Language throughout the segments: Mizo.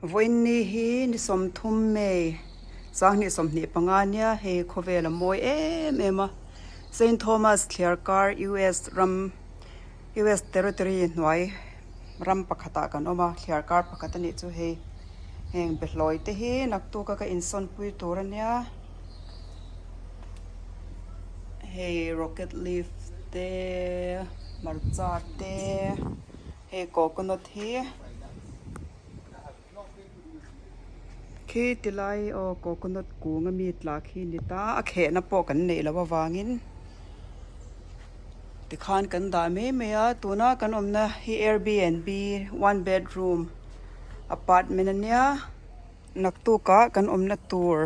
Vawiinni hi ni 30 May 2025 nia hei khawvel a mawi em em a, Saint Thomas thliar kar US ram US territory hnuai ram pakhatah kan awm a, thliar kar pakhat a nih chu hei heng behlawi te hi naktuk a ka insawnpui tur a nia hei rocket leaf te hmarcha te hei coconut hi. Khi tilai aw coconut kung a mi tla khi ni ta a khehna pawh kan neih loh avangin tikhan kan dah mai mai a tuna kan awmna hi Airbnb one bedroom apartment a nia naktukah kan awmna tur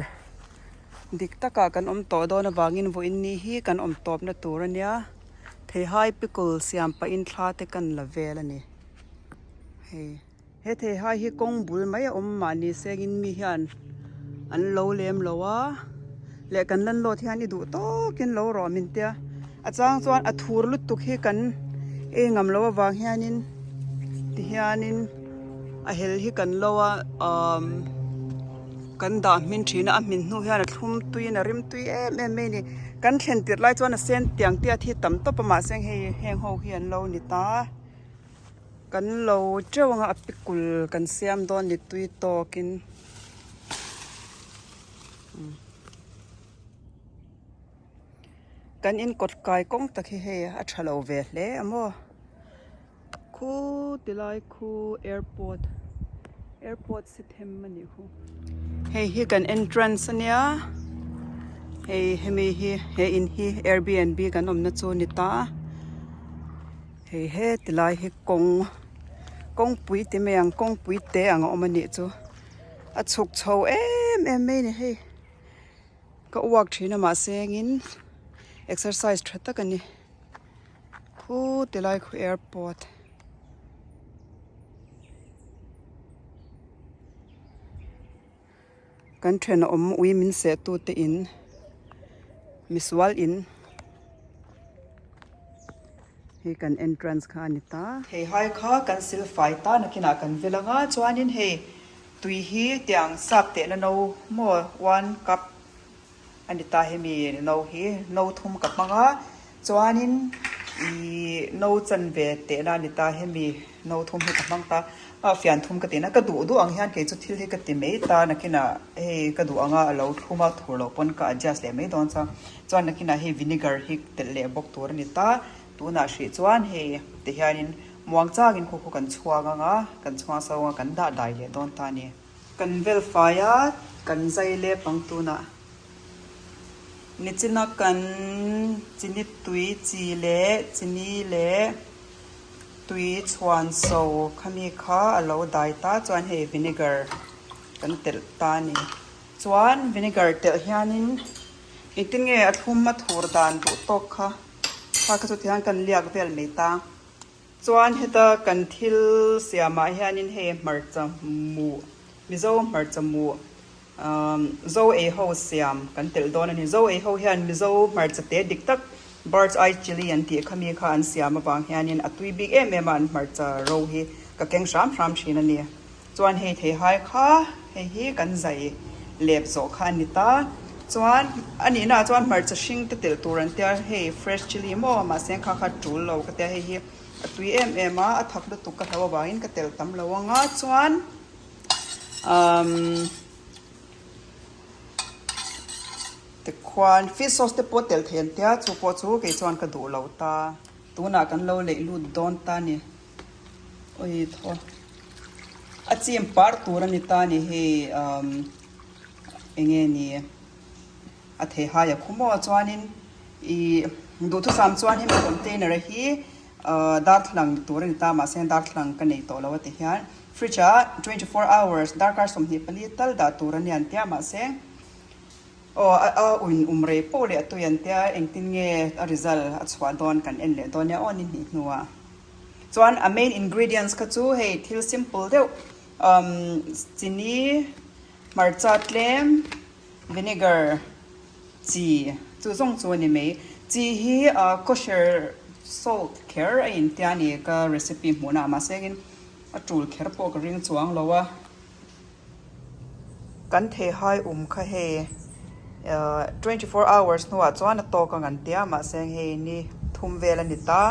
dik takah kan awm tawh dawn avangin vawiin ni hi kan awm tawpna tur a nia theihai pickle siam pahin thla te kan la vel a ni. Hei he theihai hi kawng bul mai a awm mahni sengin mi hian an lo lem lo a leh kan landlord hian i duh tawkin lo rawh min tia a chang chuan a thur lutuk hi kan ei ngam loh avang hianin tihianin a hel hi kan lo a umm kan dah hmin thin a a hmin hnu hian a thlum tuiin a rim tui em em mai a ni kan thlen tirh lai chuan a sen tiang te a thi tam tawp a mahse hei heng ho hi an lo ni ta. Kan lo teuh anga a pikul kan siam dawn ni tui tawkin. Kan in kawt kai kawng tak hi hei a tha lo ve hle a maw. Khu tilai khu airport airport si them a nih khu. Hei hi kan entrance a nia hei hemi hi he in hi airbnb kan awmna chu a ni ta. Hei heti lai hi kawng kawngpui ti mai ang kawngpui te ang a awm a nih chu a chhuk chho em em mai a ni hei ka uak thin a mahse engin exercise tha tak a ni khu ti lai khu airport. Kan thenawm ui min seh tu te in misual in hei kan entrance kha a ni ta. Theihai kha kan sil fai ta nakinah kan vil anga chuanin hei tui hi tiang sap tehna no maw one cup a ni ta hemi no hi no thum ka hmang a chuanin ihh no chanve tehna a ni ta hemi no thum hi ka hmang ta a fian thum ka tihna ka duh duh ang hian kei chu thil hi ka ti mai ta nakinah hei ka duh anga a lo thlum a thur loh pawn ka adjust leh mai dawn chuan chuan nakinah hei vinegar hi telh leh bawk tur a ni ta tunah hrih chuan hei tihianin muang changin khaw khaw kan chhuang anga kan chhuang so anga kan dah dai leh dawn ta a ni. Kan vel fai a, kan zai lep ang tunah. Nichina kan chini tui chi leh chini leh tui chhuan so khami kha a lo dai ta chuan hei vinegar kan telh ta a ni. Chuan vinegar telh hianin engtin nge a thlum a thur dan duh tawk kha kha kha chu tihian kan liak vel mai ta. Chuan heta kan thil siamah hianin hei hmarcha mu, Mizo hmarcha mu, Zo ei ho siam kan telh dawn a ni. Zo ei ho hian Mizo hmarcha te dik tak bird's eye chilli an tih kha mi kha an siam avang hianin a tui bik em em a an hmarcha ro hi ka keng hram hram thin a ni. Chuan hei theihai kha hei hi kan zai lep zawh kha a ni ta. Chuan a nihna ah chuan hmarcha hring te telh tur an tia hei fresh chilli maw mahse kha kha tul lo ka tia hei hi a tui em em a a thak lutuk ka hlo avangin ka telh tam lo ang a chuan umm tikhuan fish sauce te pawh telh thei an tia chu pawh chu kei chuan ka duh lo ta. Tunah kan lo leih lut dawn ta a ni. Oi thaw a chim par tur a ni ta ni hei umm eng nge ni a thei hai a khu maw chuanin ih duhthusam chuan hemi container a hi ahh darthlalang tur a ni ta mahse darthlalang ka nei tawh lo a ti hian fridge ah 24 hours darkar 24 tal dah tur a ni an tia mahse aw a in um rei poh leh a tui an tia engtin nge a result a chhuah dawn kan en leh dawn nia aw ni hnih hnuah. Chuan a main ingredients kha chu hei thil simple deuh umm chini, hmarcha tlem, vinegar, chi chu zawng chu a ni mai. Chi hi ah kosher salt kher a intia a ni ka recipe hmuhna ah mahse engin a tul kher pawh ka ring chuang lo a. Kan theihai um kha hei 24 hours hnuah chuan a tawk ang an tia mahse hei ni thum vel a ni ta.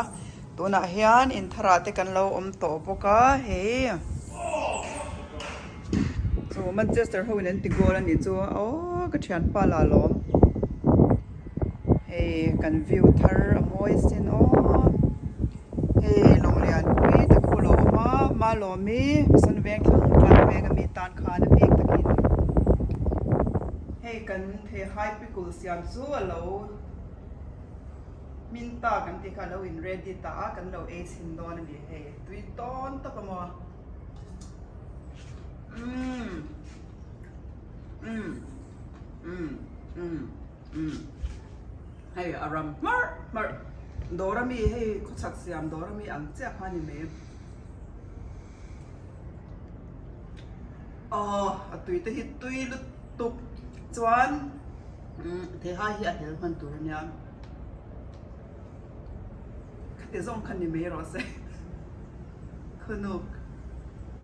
Tunah hian intharah te kan lo awm tawh bawk a hei chu Manchester ho in an ti goal a nih chu aw ka thianpa lah lawm hei kan view thar a mawi sin aw hei lawng pui tak pawh a lo awm a Malawmi Mission veng thlang tlang veng ami tan khan a bik takin hei kan theihai pikul siam chu a lo. Hmin ta kan tih kha a lo in ready ta a, kan lo ei chhin dawn a ni hei, tui tawn tawp a maw? Umm umm umm umm umm hei a ram hmarh hmarh dawr ami hei khawchhak siam dawr ami ang chiah kha a ni mai. Aw a tui te hi tui lutuk chuan umm theihai hi a hel hman tur a nia khati zawng kha ni mai rawh se khunuk.